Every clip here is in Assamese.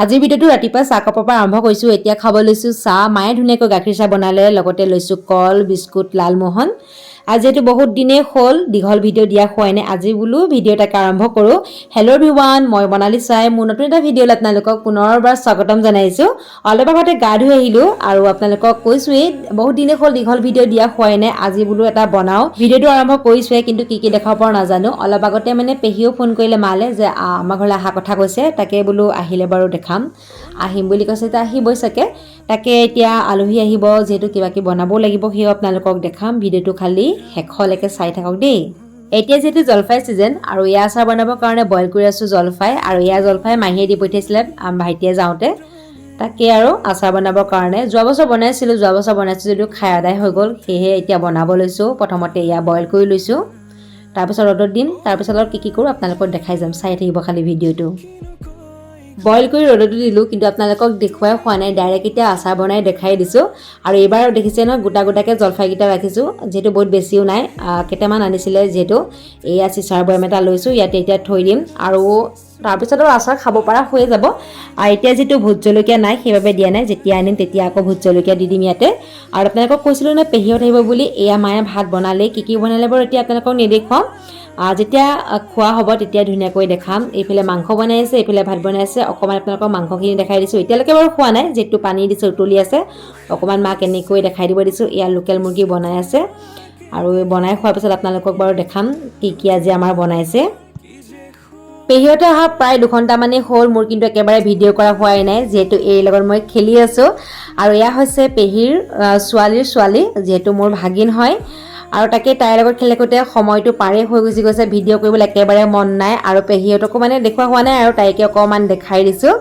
আজিৰ ভিডিঅ'টো ৰাতিপুৱা চাহ কাপৰ পৰা আৰম্ভ কৰিছোঁ। এতিয়া খাব লৈছোঁ চাহ। মায়ে ধুনীয়াকৈ গাখীৰ চাহ বনালে, লগতে লৈছোঁ কল, বিস্কুট, লালমোহন। আজি যিহেতু বহুত দিনেই হ'ল দীঘল ভিডিঅ' দিয়া হোৱাই নাই, আজি বোলো ভিডিঅ' এটাকে আৰম্ভ কৰোঁ। হেল্ল' এভৰিৱান, মই বনালী চাই মোৰ নতুন এটা ভিডিঅ'লৈ আপোনালোকক পুনৰবাৰ স্বাগতম জনাইছোঁ। অলপ আগতে গা ধুই আহিলোঁ আৰু আপোনালোকক কৈছোঁৱেই, বহুত দিনেই হ'ল দীঘল ভিডিঅ' দিয়া হোৱাই নাই, আজি বোলো এটা বনাওঁ। ভিডিঅ'টো আৰম্ভ কৰিছোঁৱে, কিন্তু কি কি দেখাব পাৰোঁ নাজানো। অলপ আগতে মানে পেহীয়েও ফোন কৰিলে মালে যে আমাৰ ঘৰলৈ অহা কথা কৈছে। তাকে বোলো আহিলে বাৰু দেখাম। আহিম বুলি কৈছে, এতিয়া আহিবই চাগে। তাকে এতিয়া আলহী আহিব যিহেতু কিবা কিবি বনাবও লাগিব, সেয়াও আপোনালোকক দেখাম। ভিডিঅ'টো খালি শেষলৈকে চাই থাকক দেই। এতিয়া যিহেতু জলফাই ছিজন আৰু এয়া আচাৰ বনাবৰ কাৰণে বইল কৰি আছোঁ জলফাই। আৰু এয়া জলফাই মাহীয়ে দি পঠিয়াইছিলে ভাইটিয়ে যাওঁতে। তাকে আৰু আচাৰ বনাবৰ কাৰণে যোৱা বছৰ বনাইছিলোঁ। যোৱা বছৰ বনাইছোঁ যদিও খাই আদায় হৈ গ'ল, সেয়েহে এতিয়া বনাব লৈছোঁ। প্ৰথমতে এয়া বইল কৰি লৈছোঁ, তাৰপিছত ৰ'দত দিম, তাৰপিছত আৰু কি কি কৰোঁ আপোনালোকক দেখাই যাম। চাই থাকিব খালি ভিডিঅ'টো। বইল কৰি ৰ'দতো দিলোঁ, কিন্তু আপোনালোকক দেখুৱাই হোৱা নাই, ডাইৰেক্ট এতিয়া আচাৰ বনাই দেখাই দিছোঁ। আৰু এইবাৰ দেখিছে নহয়, গোটা গোটাকৈ জলফাইকেইটা ৰাখিছোঁ, যিহেতু বহুত বেছিও নাই, কেইটামান আনিছিলে যিহেতু। এয়া চিচাৰ বৈয়াম এটা লৈছোঁ, ইয়াতে এতিয়া থৈ দিম আৰু তাৰপিছত আৰু আচাৰ খাব পৰা হৈয়ে যাব। আৰু এতিয়া যিটো ভোট জলকীয়া নাই, সেইবাবে দিয়া নাই। যেতিয়া আনিম তেতিয়া আকৌ ভোট জলকীয়া দি দিম ইয়াতে। আৰু আপোনালোকক কৈছিলোঁ নহয় পেহীহঁত আহিব বুলি, এয়া মায়ে ভাত বনালে। কি কি বনালে বাৰু এতিয়া আপোনালোকক নেদেখুৱাওঁ, যেতিয়া খোৱা হ'ব তেতিয়া ধুনীয়াকৈ দেখাম। এইফালে মাংস বনাই আছে, এইফালে ভাত বনাই আছে। অকণমান আপোনালোকক মাংসখিনি দেখাই দিছোঁ। এতিয়ালৈকে বাৰু খোৱা নাই, যিহেতু পানী দিছোঁ, উতলি আছে। অকণমান মাক এনেকৈ দেখাই দিব দিছোঁ। এয়া লোকেল মুৰ্গী বনাই আছে আৰু বনাই খোৱাৰ পিছত আপোনালোকক বাৰু দেখাম কি কি আজি আমাৰ বনাইছে। পেহীহঁতে অহা প্ৰায় 2 ঘণ্টামানেই হ'ল, মোৰ কিন্তু একেবাৰে ভিডিঅ' কৰা হোৱাই নাই, যিহেতু এইৰ লগত মই খেলি আছোঁ। আৰু এয়া হৈছে পেহীৰ ছোৱালীৰ ছোৱালী, যিহেতু মোৰ ভাগিন হয়। আৰু তাকে তাইৰ লগত খেলি থাকোঁতে সময়টো পাৰেই হৈ গুচি গৈছে, ভিডিঅ' কৰিবলৈ একেবাৰে মন নাই। আৰু পেহীহঁতকো মানে দেখুওৱা হোৱা নাই আৰু তাইকে অকণমান দেখাই দিছোঁ।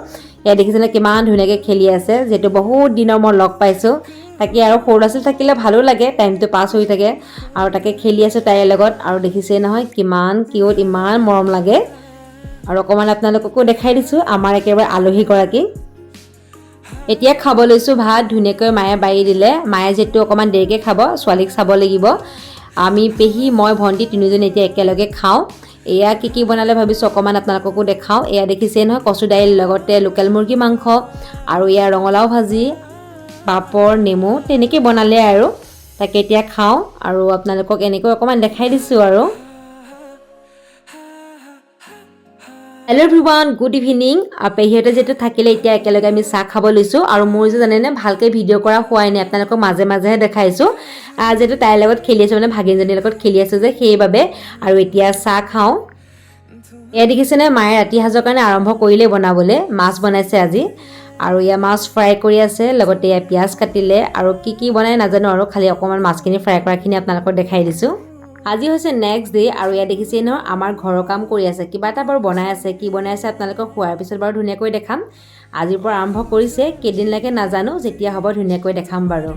এয়া দেখিছেনে কিমান ধুনীয়াকৈ খেলি আছে, যিহেতু বহুত দিনৰ মই লগ পাইছোঁ। তাকে আৰু সৰু ল'ৰা ছোৱালী থাকিলে ভালো লাগে, টাইমটো পাছ হৈ থাকে। আৰু তাকে খেলি আছোঁ তাইৰ লগত। আৰু দেখিছেই নহয় কিমান কিউট, ইমান মৰম লাগে। আৰু অকণমান আপোনালোককো দেখাই দিছোঁ আমাৰ একেবাৰে আলহীগৰাকী। এতিয়া খাব লৈছোঁ ভাত। ধুনীয়াকৈ মায়ে বাঢ়ি দিলে। মায়ে যিহেতু অকণমান দেৰিকৈ খাব, ছোৱালীক চাব লাগিব। আমি পেহী, মই, ভণ্টি তিনিওজনী এতিয়া একেলগে খাওঁ। এয়া কি কি বনালে ভাবিছোঁ অকণমান আপোনালোককো দেখাওঁ। এয়া দেখিছেই নহয়, কচু দাইল, লগতে লোকেল মুৰ্গী মাংস আৰু এয়া ৰঙালাও ভাজি, পাপৰ, নেমু তেনেকৈ বনালে। আৰু তাকে এতিয়া খাওঁ আৰু আপোনালোকক এনেকৈ অকণমান দেখাই দিছোঁ। আৰু হেল্ল' এভৰিৱান, গুড ইভিনিং। পেহীহঁতে যিহেতু থাকিলে, এতিয়া একেলগে আমি চাহ খাব লৈছোঁ। আৰু মোৰ যে জানেনে, ভালকৈ ভিডিঅ' কৰা হোৱাই নাই, আপোনালোকক মাজে মাজেহে দেখাইছোঁ, যিহেতু তাইৰ লগত খেলি আছোঁ, মানে ভাগিনজনীৰ লগত খেলি আছোঁ যে সেইবাবে। আৰু এতিয়া চাহ খাওঁ। এয়া দেখিছেনে, মায়ে ৰাতি সাজৰ কাৰণে আৰম্ভ কৰিলেই বনাবলৈ। মাছ বনাইছে আজি আৰু এয়া মাছ ফ্ৰাই কৰি আছে, লগতে এয়া পিঁয়াজ কাটিলে। আৰু কি কি বনাই নাজানো, আৰু খালি অকণমান মাছখিনি ফ্ৰাই কৰাখিনি আপোনালোকক দেখাই দিছোঁ। আজি হৈছে নেক্সট ডে আৰু ইয়াত দেখিছেই নহয়, আমাৰ ঘৰৰ কাম কৰি আছে, কিবা এটা বাৰু বনাই আছে। কি বনাই আছে আপোনালোকক খোৱাৰ পিছত বাৰু ধুনীয়াকৈ দেখাম। আজিৰ পৰা আৰম্ভ কৰিছে, কেইদিনলৈকে নাজানো, যেতিয়া হ'ব ধুনীয়াকৈ দেখাম বাৰু।